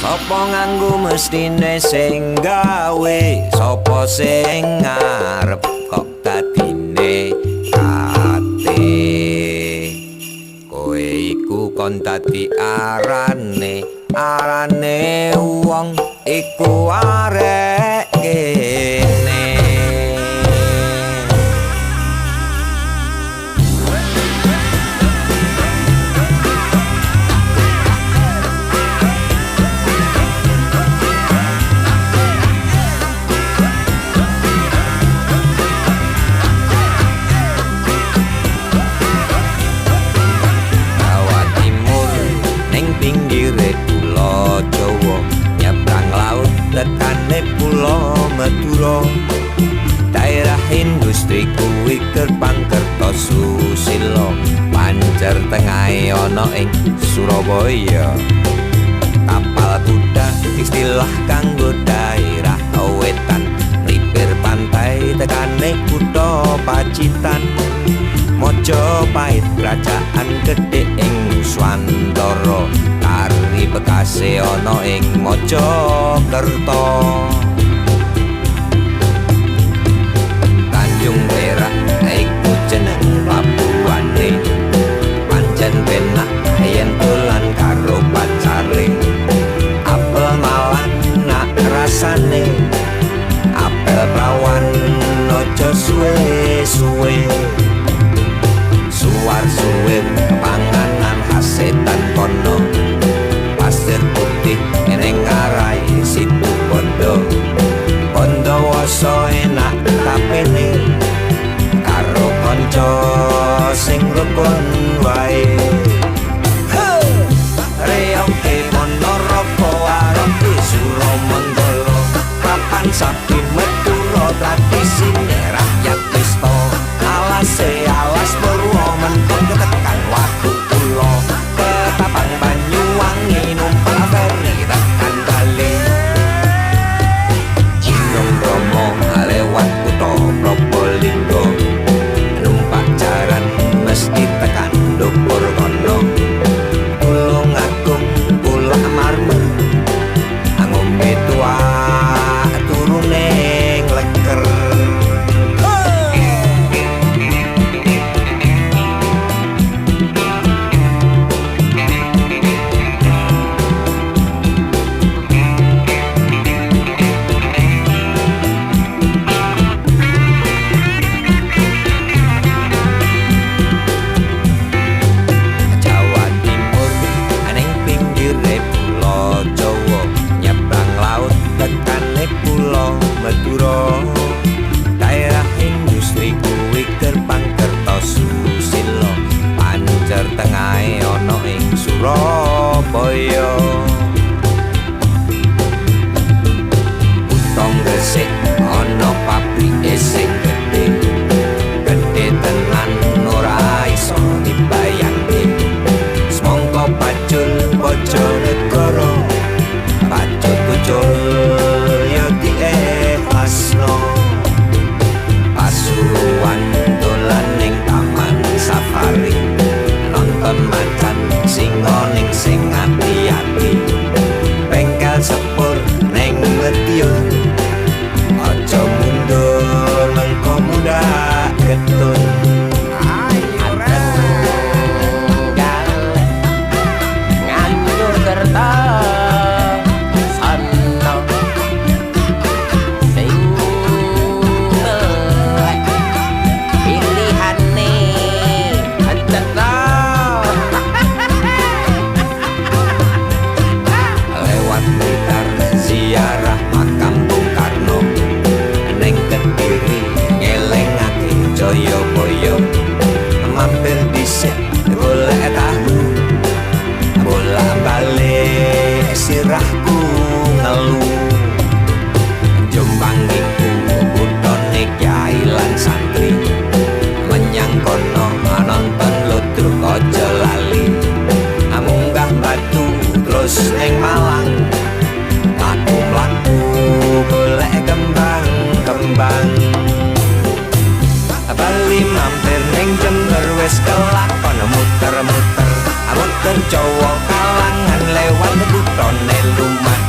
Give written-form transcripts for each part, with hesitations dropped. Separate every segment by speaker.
Speaker 1: Sapa nganggo mestine sing gawe, sapa sing ngarep kok dadine kate. Kowe iku kon dadi arane, arane wong iku arek kene. Jawa Timur ning pinggire pulo Jawa, nyebrang laut tekane pulo Madura. Daerah industri kuwi Gerbang Kertosusilo, pancer tengahe ana ing Surabaya. Tapal kuda istilah kanggo daerah wetan, pripir pantai tekane kutha Pacitan. Mojopahit kerajaan gedhe ing Nuswantara, kari bekase ana ing Mojokerto. Tanjung Perak iku jeneng pelabuhane, pancen penak yen dolan karo pacare. Apel malang nak rasane, apel prawan aja suwe-suwe. Suwar suwir panganan khas setan kono, pasir putih ning ngarai situ Bondo. Bondowoso enak tapene, karo kanca sing rukun wae. Reoke Ponorogo aroke Suromenggolo, papan sapi Madura tradisine rakyat pesta. Alase alas Purwo mentung tekan watu kula, Ketapang Banyuwangi numpak feri tekan Bali. Gunung Bromo lewat kutha Probolinggo, numpak jaran mesti tekan ndukur kono. Tulungagung Bulak Marmer, ngombe tuak turune ngleker. Jawa Timur ning pinggire pulo Jawa, nyebrang laut tekane pulo Madura. Daerah industri kuwi Gerbang Kertosusilo, pancer tengahe ana ing Surabaya. Kutha Gresik ana pabrike sing gedhe, gedhe tenan ora iso dibayangke. Semangka pacul Bojonegoro, pacut ucul ya diikhlasno. Pasuruan dolan ning taman safari, nonton macan singa ning sing ati-ati. Bengkel sepur ning Madiun, aja mundur mengko mundak getun.
Speaker 2: Ngayogyakarta sono sing melek pilihane cetha.
Speaker 1: Lewat Blitar ziarah makam Bung Karno, neng Kediri ngelingake Joyoboyo. Mampir dhisik golek tahu, bolak-balik sirahku ngelu. Jombang iku kutone kyai lan santri, menyang kono nonton ludruk aja lali. Munggah Batu terus ning Malang, mlaku-mlaku golek kembang-kembang. Bali mampir ning Jember wis kelakon muter-muter, muter Jawa kalangan lewat kutone Lumajang.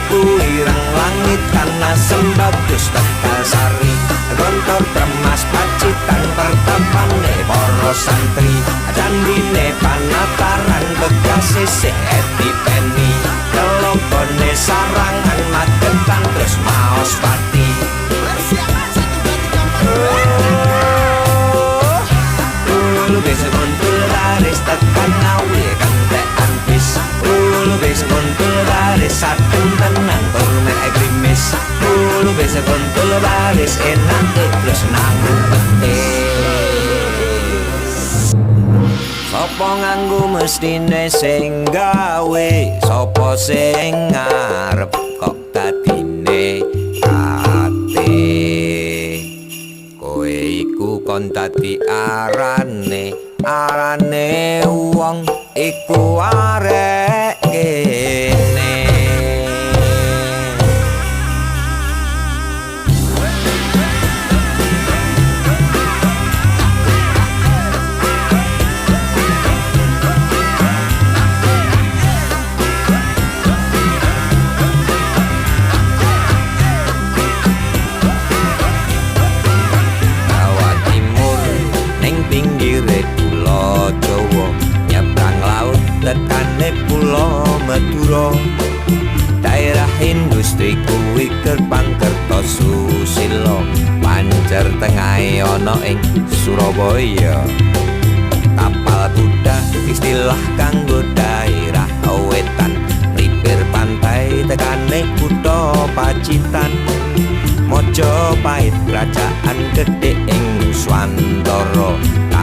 Speaker 1: Cepu Ireng Langit Tanah Sembagus Tegal Sari Gontor Tremas Pacitan pertapane para santri candine Panataran Bekasi sih Eti Peni Telogone Sarangan Magetan terus Maos Pati. Lubis kuntul baris tekan Ngawi kentekan bis. Lubis kuntul baris adem tenan tur mek grimis. Lubis kuntul baris enak terus nang petis. Sopo nganggo mestine sing gawe, sopo sing ngarep kok dadine kate. Kowe iku kon dadi arane, arane wong iku arek kene. Jawa Timur ning pinggire pulo Jawa nyebrang laut tekane pulo Madura daerah industri kuwi Gerbang Kertosusilo pancer tengahe ana ing Surabaya. Kapal kuda istilah kanggo daerah wetan pripir pantai tekane kutha Pacitan. Mojopahit kerajaan gedhe ing Nuswantara